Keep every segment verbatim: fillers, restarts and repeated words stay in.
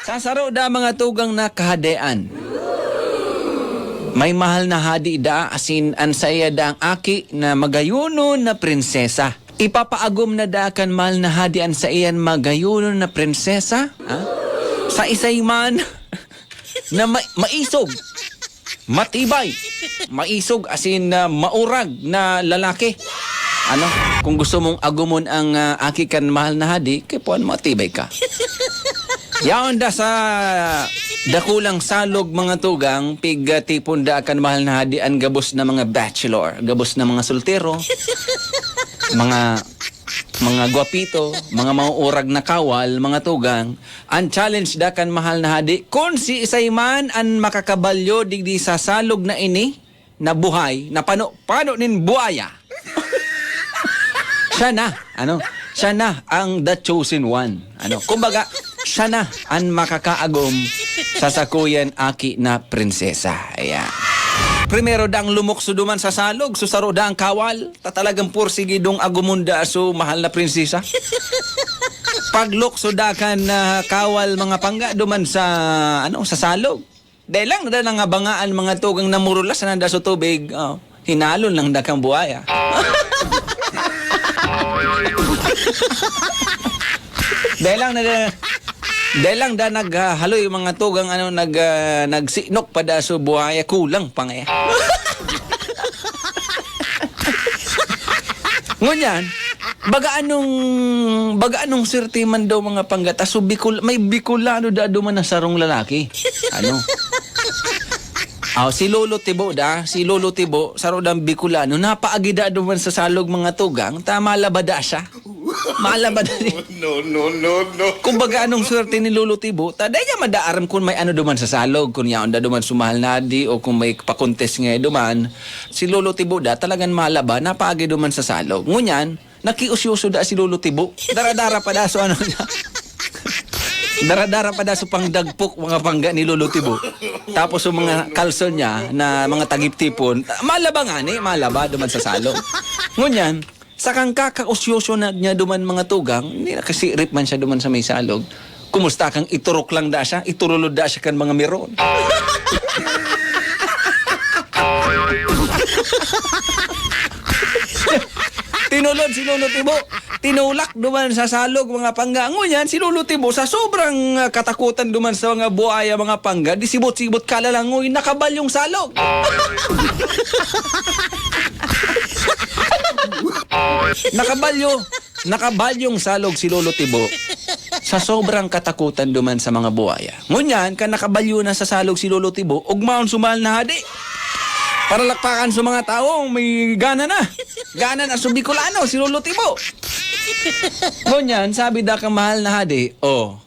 Sa saro da mga tugang na kahadean, may mahal na hadi da, asin an saiya dang aki na magayonon na prinsesa. Ipapaagom na da kan mahal na hadi an saiyan magayonon na prinsesa, ha? Sa isay man na ma-, maisog, matibay, maisog, asin, ah, maurag na lalaki. Ano? Kung gusto mong agumon ang, ah, aki kan mahal na hadi, kay puan matibay ka. Yaon da sa dakulang salog, mga tugang, pig, ah, tipon da kan mahal na hadi an gabos na mga bachelor, gabos na mga soltero, mga, mga gwapito, mga mauurag na kawal, mga tugang. An challenge da kan mahal na hadi, kun siisay man an makakabalyo digdi sa salog na ini, na buhay, na pano-pano nin buaya, siya na, ano, siya na ang the chosen one. Ano, kumbaga, siya na an makakaagom sa sakuyan aki na prinsesa. Ayan. Primero dang lumukso duman sa salog, so saro dang kawal, ta talagang porsigidong agumon da so mahal na prinsesa. Paglukso da kan, ah, kawal, mga pangga, duman sa, ano, sa salog. Dai lang da nangabangaan, mga tugang, na murulas na da sa tubig, oh, hinalon lang da kang buhaya. Dai lang na, dai lang da naghahaloy, mga tugang, ano, nag, ah, nagsinok pa da sa buhaya, kulang pa nga. Ngunyan, baga anong, baga anong swerte man daw, mga pangga, ta so Bicol, may Bicolano da duman na sarong lalaki. Ano? Aw, si Lolo Tibo da, si Lolo Tibo, saro dang Bicolano, napaagi da duman sa salog, mga tugang, ta malaba da siya. Malaba da siya. No, no, no, no. Kumbaga, anong swerte ni Lolo Tibo, ta dai niya madaaram kung may ano duman sa salog, kung yaon da duman sumahal na di, o kung may pakontes nga duman. Si Lolo Tibo da, talagang malaba, napaagi duman sa salog. Ngunyan, nakiusyoso da si Lolo Tibo. Dara-dara pa da so ano niya. Dara-dara pa da so pangdagpok, mga pangga ni Lolo Tibo. Tapos so mga kalson niya na mga tagip-tipon, malaba ngani, malaba duman sa salog. Ngunyan, sa kang kakausyoso na niya duman, mga tugang, hindi na kasi rip man siya duman sa may salog. Kumusta kang iturok lang da siya, iturulod da siya kan mga meron. Tinulod si Lolo Tibo. Tinulak duman sa salog, mga pangga. Ngunyan, si Lolo Tibo, sa sobrang, ah, katakutan duman sa mga buaya, mga pangga, di sibot-sibot kalalangoy, nakabalyong salog. Nakabalyo, nakabalyong salog si Lolo Tibo sa sobrang katakutan duman sa mga buaya. Ngunyan, kan nakabalyo na sa salog si Lolo Tibo, ugmaon so mahal na hadi. Paralakpakan sa mga tawo, may gana na. Gana na sa Bicolano, si Lolo Tibo. Ngunyan, sabi da kang mahal na hadi, "Oh,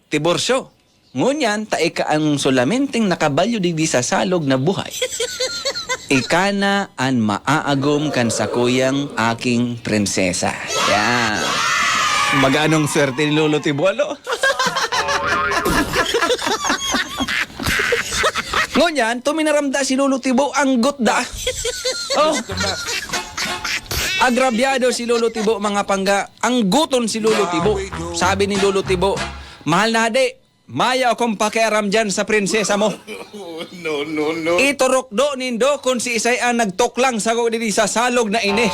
tiborsyo. Ngunyan, ta ika an solamenteng nakabalyo digdi sa salog na buhay. Ika na an maaagom kan sakuyang aking prinsesa." Yan. Maganong swerte ni Lolo Tibo, ano? Ngunyan, tuminaram da si Lolo Tibo, anggot da. Oh. Agrabyado si Lolo Tibo, mga pangga. Angguton si Lolo Tibo. Sabi ni Lolo Tibo, "Mahal na hadi, maya akong pakiaram dyan sa prinsesa mo. No, no, no. Iturukdo nindo kung siisay ang nagtuklang sako digdi sa salog na ini."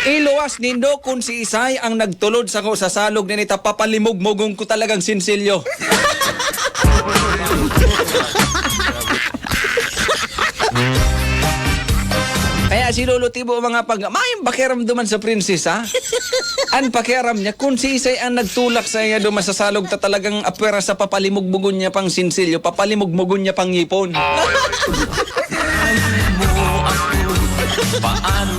Iluwas nindo kun siisay ang nagtulod sako sa salog na ini, ta papalimugmugon ko talagang sinsilyo. Kaya si Lolo Tibo, mga pag-, mayong pakiaram duman sa prinsesa. An pakiaram niya, kun siisay ang nagtulak sa iya duman sa salog, ta talagang apwera sa papalimugmugon niya pang sinsilyo, papalimugmugon niya pang ngipon. Paano